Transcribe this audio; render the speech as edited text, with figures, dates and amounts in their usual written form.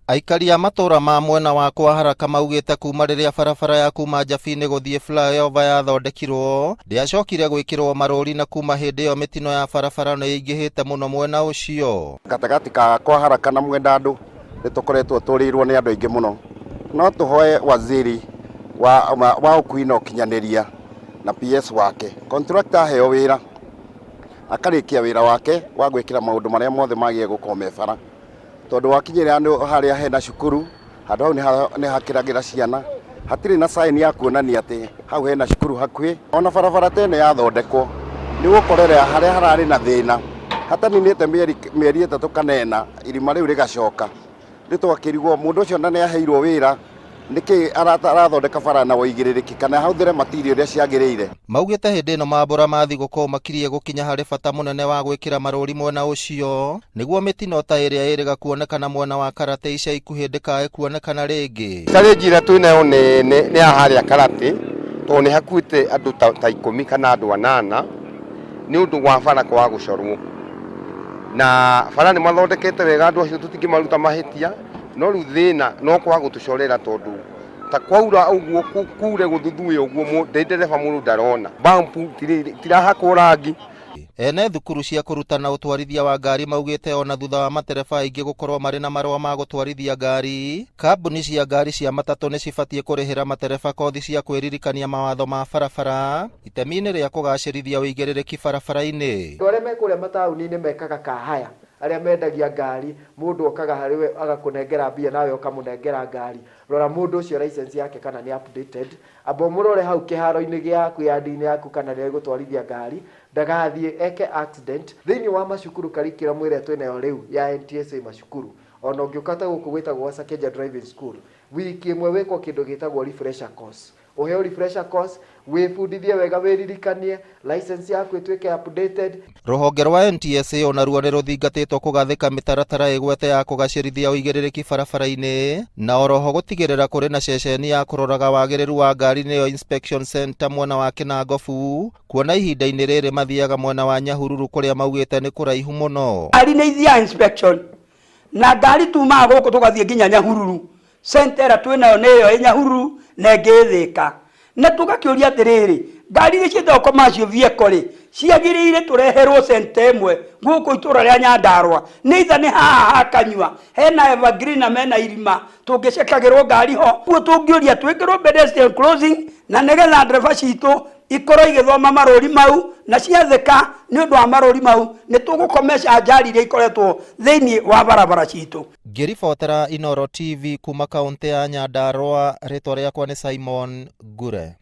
Aikari a matũra ma mwena wa kwa Haraka maugĩte kuma rĩrĩa barabara ya kuma Njabini gũthiĩ flyover yathondekirwo ndĩacokire gwĩkĩrwo marũri na kuma hĩndĩ ĩyo mĩtino ya barabara nĩ ĩingĩhĩte mũno mwena ũcio. Gatagatĩ ka kwa Haraka na Mwendandũ nĩ tũkoretwo tũrĩirwo nĩ andũ aingĩ mũno. No tũhoe waziri wa, wa, wa ũkui na ũkinyanĩria na PS wake, contractor aheo wĩra akarĩkia wĩra wake wa gwĩkĩra maũndũ marĩa mothe magĩrĩire gũkorwo me bara. Tondũ wakinyĩrĩra harĩa hena cukuru, handũ hau nĩ hakĩragĩra ciana, hatirĩ na sign ya kuonania atĩ hau hena cukuru hakuhĩ. Ona barabara ta ĩno yathondekwo, nĩ ũgũkorerera harĩa hararĩ na thĩna, hataninĩte mĩeri mĩeri ĩtatũ kana ĩna, irima rĩu rĩgacoka. Rĩu tũgakĩrigwo mũndũ ũcio na nĩ aheirwo wĩra, nĩkĩ arathondeka bara na ũigĩrĩrĩki kana ahũthĩre material iria ciagĩrĩire. Maugĩte hĩndĩ ĩno mambũra ma thigũkũ makirie gũkinya harĩ bata mũnene wa gwĩkĩra marũri mwena ũcio nĩguo mĩtino ta ĩrĩa ĩrĩga kuonekana mwena wa Karate ica ikuhĩ ndĩkae kuonekana rĩngĩ. Challenge ĩrĩa twĩ nayo nene nĩ ya harĩa Karate tondũ nĩ hakuĩte andũ ta ikũmi kana andũ anana nĩ ũndũ wa bara kwaga gũcorwo. Na bara nĩ mathondekete wega andũ acio tũtingĩmaruta mahĩtia. No rĩu thĩna no kwaga gũtũcorera tondũ ta kwaura ũguo kure gũthuthuĩ ũguo ndereba mũndũ ndarona. Bump tirahakwo rangi. Ene thukuru cia kũrutana ũtwarithia wa ngari maugĩte ona thutha wa matereba aingĩ gũkorwo marĩ na marũa ma gũtwarithia ngari, kambuni cia ngari cia matatũ nĩ cibatiĩ kũrĩhĩra matereba kothi cia kwĩririkania mawatho ma barabara itemi-inĩ rĩa kũgacĩrithia ũigĩrĩrĩki barabara-inĩ. Andũ arĩa me kũrĩa mataũni-inĩ mekaga car hire, arĩa mendagia ngari, mũndũ okaga harĩ we agakũnengera mbia nawe ũkamũnengera ngari. Rora mũndũ ũcio license yake kana nĩ updated, amba ũmũrore hau kĩharo-inĩ gĩaku, yard-inĩ yaku kana nĩ egũtwarithia ngari, ndagathiĩ eke accident. Thĩinĩ wa macukuru curriculum ĩrĩa twĩnayo rĩu ya NTSA macukuru, ona ũngĩũka ta gũkũ gwĩtagwo gwa Sakeja Driving School, wiki ĩmwe wĩkwo kĩndũ gĩtagwo refresher course. Ũheo refresher course, wĩbundithie wega wĩririkanie, license yaku ĩtuĩke updated. Rũhonge rwa NTSA onaruo nĩ rũthingatĩtwo kũgathĩka mĩtaratara ĩgwete ya kũgacĩrithia ũigĩrĩrĩki barabara-inĩ na oroho gũtigĩrĩra kũrĩ na ceceni ya kũroraga wagĩrĩru wa ngari nĩyo inspection center mwena wa Kĩnangobu kuona ihinda-inĩ rĩrĩ mathiaga mwena wa Nyahururu kũrĩa maugĩte nĩ kũraihu mũno. Ngari nĩ ithiaga inspection na ngari tumaga gũkũ tũgathiĩ nginya Nyahururu. Center ĩrĩa twĩ nayo nĩ ĩyo ĩ Nyahururu na ĩngĩ ĩ Thĩka. Na tũgakĩũria atĩrĩrĩ, ngari iria ciĩtagwo commercial vehicle rĩ, ciagĩrĩire tũreherwo center ĩmwe gũkũ itũra rĩa Nyandarũa, nĩ either nĩ haha ha Kanyua, hena Evergreen na mena irima, tũngĩcekagĩrwo ngari ho. Ũguo tũngĩũria twĩkĩrwo pedestrian crossing na nĩgetha ndereba citũ ikorwo igĩthoma marũri mau na ciathĩka nĩ ũndũ wa marũri mau nĩ tũgũkomesha ajali iria ikoretwo thĩinĩ wa barabara citũ. Ngĩribotera Inooro TV kuma kaũntĩ ya Nyandarũa, rĩtwa rĩakwa nĩ Simon Ngure.